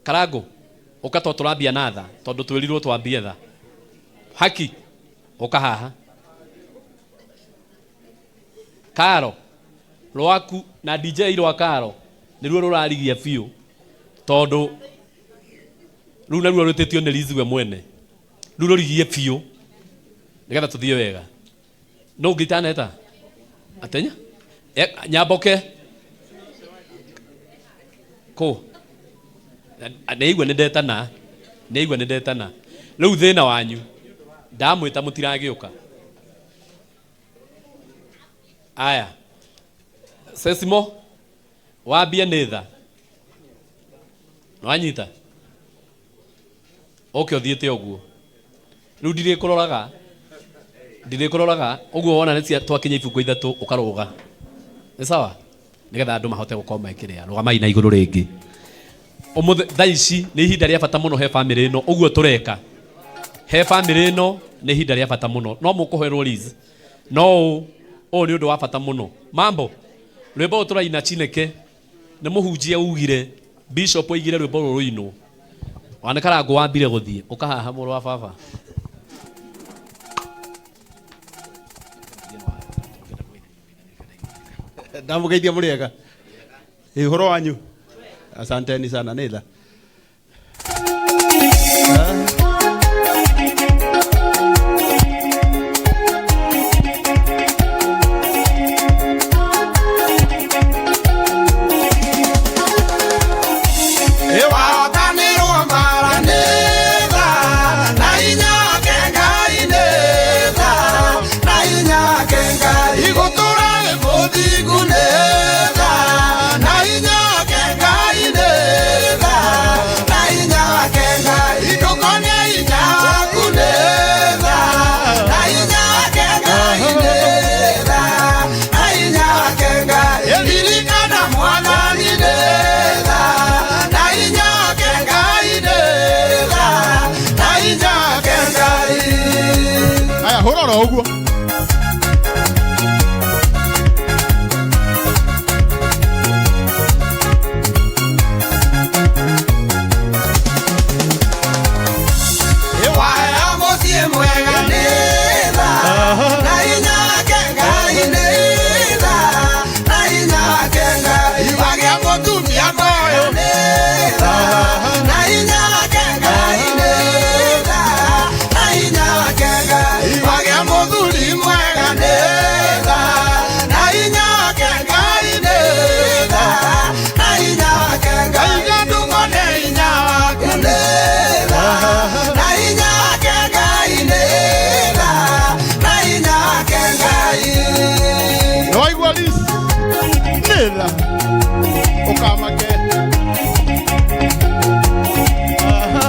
Karango ũka to tũrambia na tha tondũ twĩrirwo twambie tha. Haki ũka haha. Karo rwaku na DJ rwa Karo nĩruo rũrarigia biũ tondũ rũu naruo rwĩtĩtio nĩ Liz we mwene. Rũu rũrigie biũ nĩgetha tũthiĩ wega. No ũngĩ itaneta atenya Nyamboke kũ nĩigua nĩ ndetana, nĩigua nĩ ndetana. Rĩu thĩna wanyu ndamwĩta mũtiragĩũka. Aya Sesimo wambie nĩ tha nĩwanyita oke ũthiĩte ũguo rĩu ndirĩkũroraga, ndirĩkũroraga ũguo wona nĩ cia twakinya ibungo ithatũ ũkarũga nĩ sawa nĩgetha andũ mahote gũkorwo mekĩrĩa. Rũgamai na igũrũ rĩngĩ. Ũmũthĩ thaa ici nĩ ihinda rĩa bata mũno he bamĩrĩ ĩno ũguo tũreka he bamĩrĩ ĩno nĩ ihinda rĩa bata mũno. No mũkũhoerwo Liz, no ũũ ũũ nĩ ũndũ wa bata mũno. Mambo rwĩmbo rũrũ tũraina Chineke nĩ mũhunjia ugire, bishop oigire rwĩmbo rũrũ rũinwo. Ona nĩ Karangũ wambire gũthiĩ ũkahaha mũrũ wa baba. Ndamũgeithia mũrĩ ega. Ĩ ũhoro wanyu? Asanteni sana nĩ tha. Aya, hũra oro ũguo. Nĩwaigua Liz? Nĩ tha. Ũkamake. Aha.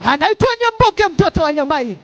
Anaitwa Nyamboke, mtoto wa Nyamai.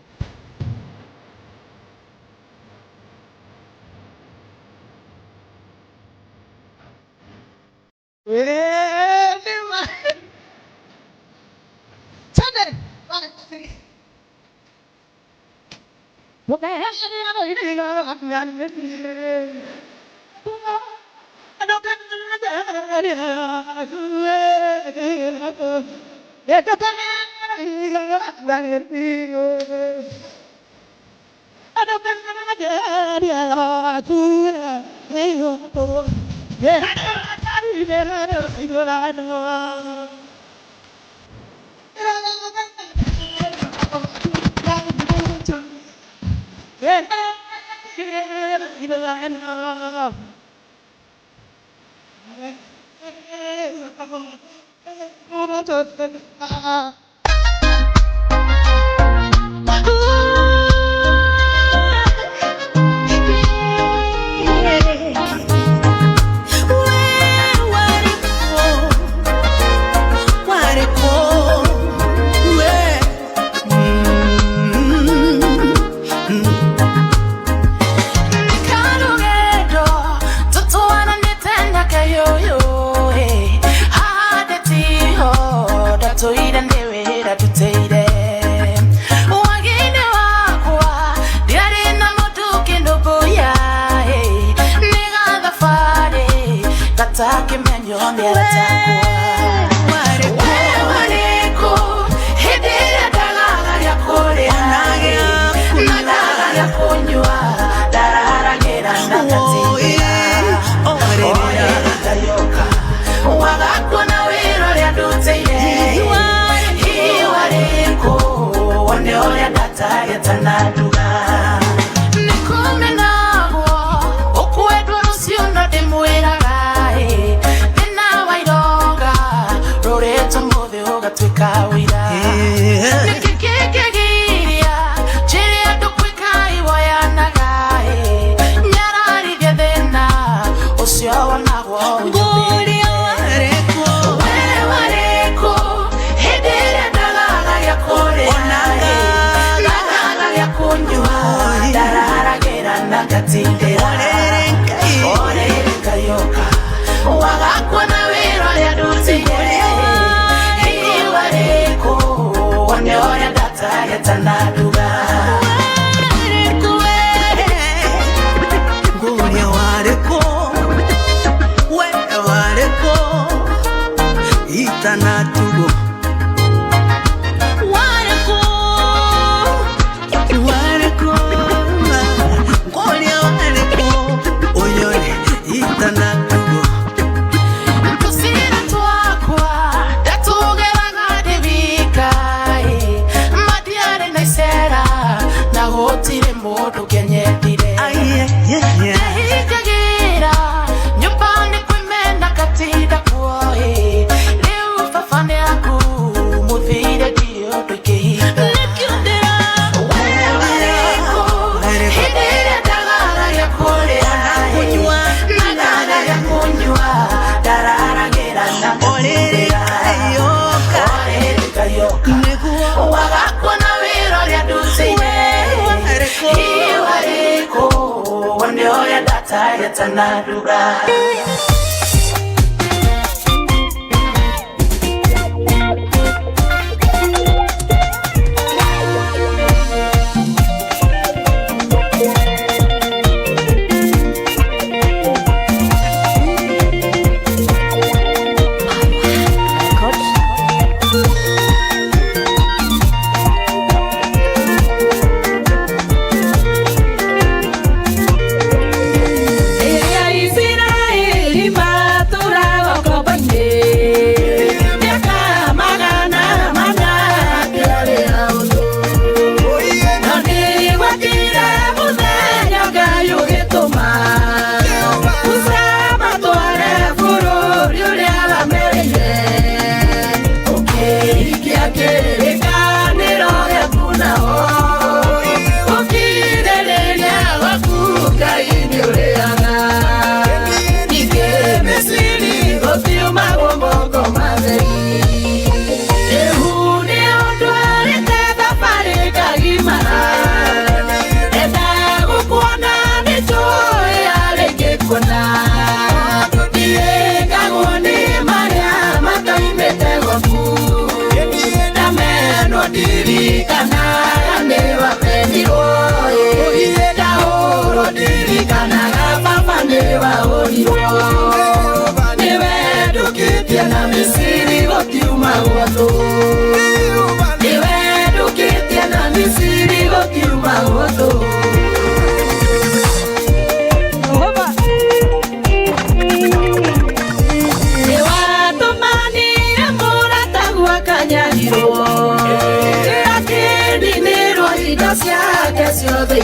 Israeli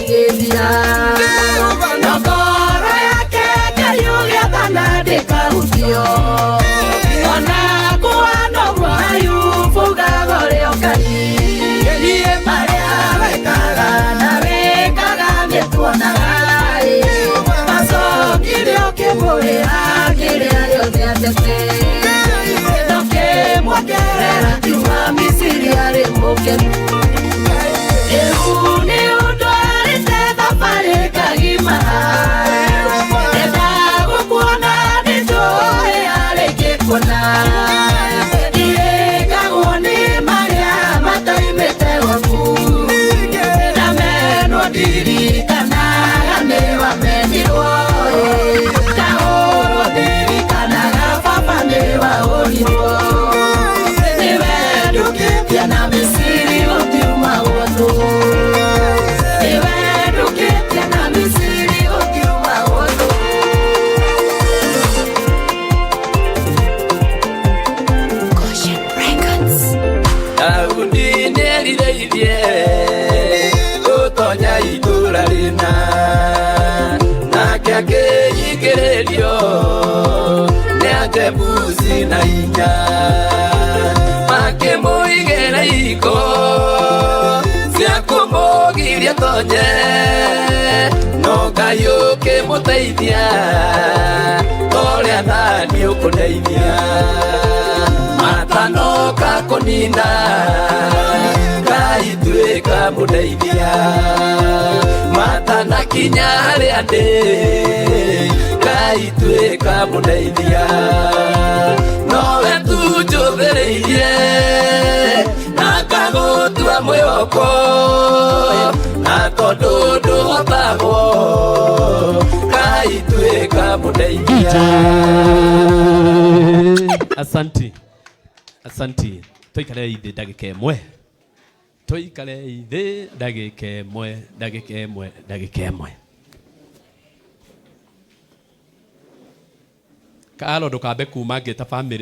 Igĩthira na ngoro yake Ngai ũgĩathana ndĩkahutio ona kũhana ũguo Ayubu ugaga ũrĩa ũkariĩ marĩa wekaga na wĩkaga nĩtuonaga macokire ũkĩmũrĩha kĩrĩa gĩothe atete ndũkĩmuongerera kiuma Misiri arĩ mũkenu rĩu nĩ ũndwarĩte thabarĩ ngagimara enda gũkuona nĩnjũĩ arĩngĩ kuona ndihĩngagwo nĩ marĩa matoimĩte gwaku ndamenwo ndirikanaga nĩ wamenirwo ndahũrwo ndirikanaga baba nĩ wahũrirwo nĩwe ndũkĩtie na Misiri gũtiumagwo tũ nĩwe ndũkĩtie na Misiri gũtiumagwo tũ. Goshen Records. Daudi nĩerirĩirie gũtonya itũũra rĩna nake akĩhingĩrĩrio nĩ Ajebusi na hinya makĩmũigĩra iko cia kũmũgiria tonye no Ngai ũkĩmũteithia torĩa nani ũkũndeithia matanoka kũnina Ngai tuĩka mũndeithia matanakinya harĩa ndĩ Ngai tuĩka mũndeithia nowe tu njũthĩrĩirie na ngagũtua mwĩhoko na tondũ ndũhotagwo Ngai tuĩka mũndeithia. Asanti, asanti. Tũikare thĩ ndagĩka ĩmwe, tũikare thĩ ndagĩka ĩmwe, ndagĩka ĩmwe, ndagĩka ĩmwe. Karo ndũkambe kuma ngĩta family.